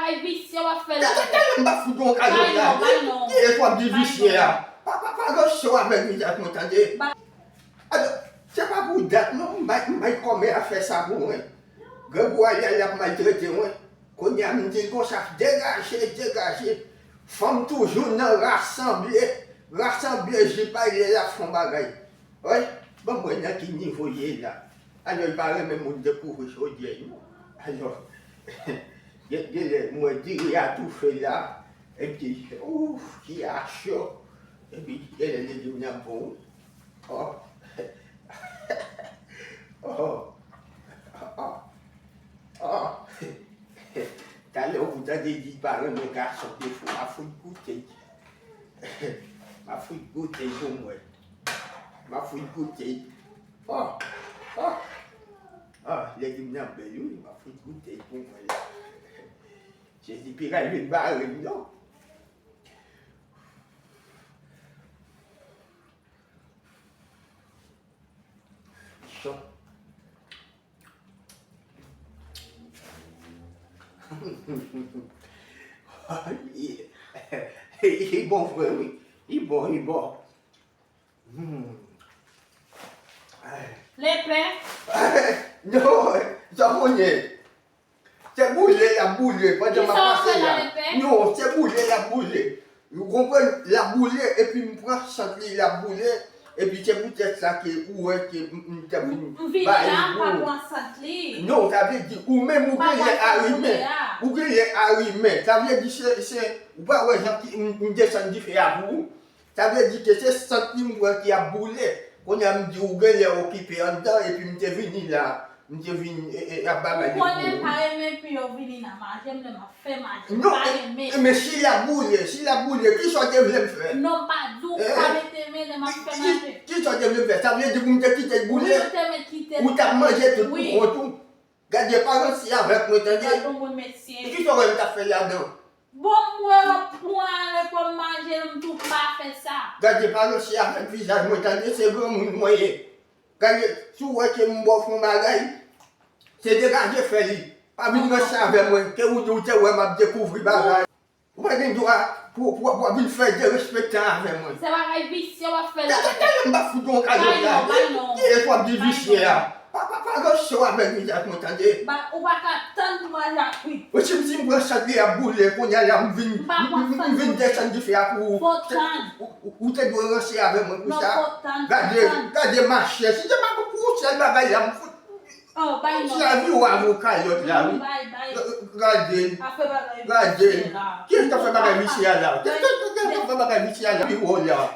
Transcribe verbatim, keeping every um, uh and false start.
Ay visye w ap fè la. Tèlè m pa fout yon kado la. Kiyès w ap di visye a? Pa, pa, pa ranse w avèk vizaj mwen, tande. Alò, se pa pou dat non, m bay, m bay kòmè a fè sa pou mwen. Grangou a y al ap maltrete mwen. Kounye a m di l konsa, degaje, degaje. Fanm toujou nan rasanble, rasanble jip a y lè l ap fè yon bagay. Wi, ban m wè nan ki nivo l ye la. Alò, li pa renmen moun dekouvri chodyè l non. Alò, gen, gen lè m wè diri a toufe la, epi, ouf, ki a cho. Epi, gen lè ledim nan bon. Oh. Oh. Oh. Oh. Talè ou tande di pa renmen gason defo, m a fout goute. M a fout goute pou mwen. M a fout goute. Oh. Oh. Ah, ledim nan bèl wi, m a fout goute pou mwen la. Jezi, piray vin bare m non. Cho. Li bon vre wi. Li bon, li bon. Hmm. Ay. Lepè. Non, sa w konnen. Se boule l ap boule pandan m ap pase la. Non, se boule l ap boule. Ou konprann? L ap boule, epi m pran sant li, l ap boule. Epi se poutèt sa ke ou wè ke m, m te vin ba li pou ou. Non, sa vle di, ou menm ou gen lè arimen. Ou gen lè arimen. Sa vle di, se, se, ou pa wè jan ki m, m desann dife a pou ou? Sa vle di ke se sant li m pran ki ap boule. Kounye a m di ou gen lè okipe anndan, epi m te vini la, m te vin, e, e, ap bagay de pou ou. Ou konnen m pa renmen pou yo vini nan maje m lè m ap fè maje. M pa renmen. Non, e, men si l ap boule, si l ap boule, kisa w te vle m fè? Non, m pa di w pa mete men lè m ap fè maje. Ki, ki, kisa w te vle m fè? Sa vle di pou m te kite l boule? Wi, ou te mèt kite l. Ou t ap manje tout pou kont ou. Gade, pa ranse avèk mwen, tande. Gade yon moun, mesye. Kisa w wè m t ap fè ladan? Bon, m wè w ap pran ale kòm maje l, m tou pa fè sa. Gade, pa ranse avèk vizaj mwen, tande, se granmoun mwen ye. Gade, si w wè ke m ba w fè yon bagay, se degaje fè li. Pa vin ranse avè mwen, ke ou di w te wè m ap dekouvri bagay. Ou pa gen dwa pou, pou, pou w ap vin fè derespektan avè mwen. Se bagay visye w ap fè la. Tèlè m pa fout yon kado la. Kiyès w ap di visye a? Pa, pa, pa ranse w avèk vizaj mwen, tande. Ou pa ka tann pou manje a kwit. Ou si m, si m pran sant li ap boule, kounye a la m vin, m, m, m vin desann dife a pou ou. Ou, ou, ou te dwe ranse avè mwen pou sa. Gade, gade machè, si se pa pou ou sèl bagay la, m fout. Ti lavi w avè w kalòt la, wi. Gade, gade. Kiyès k ap fè bagay visye a la? Kiyès k ap fè bagay visye a la? Wi, w la.